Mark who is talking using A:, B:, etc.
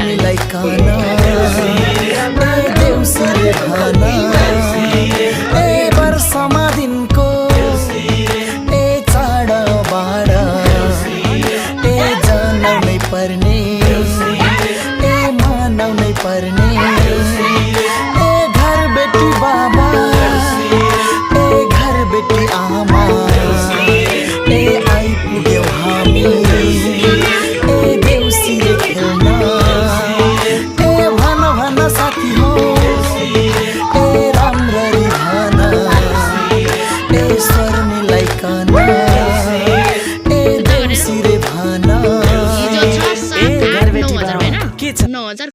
A: शर्मिलाई काना ए देउसीले भाना ए वर्षमा दिनको ए चाड बाड ए जनाउनै पर्ने ए मनाउनै पर्ने ए घर बेटी बाबा ए घर बेटी आमा ए आइपुग्यौ हामी ए देउसीले खेल्न ए भन भन साथी हो ए राम्ररी भन ए शर्मिलाई काना ए देउसीले भन
B: हिजो छ 7 8 9 हजार हैन
A: के छ
B: 9 हजार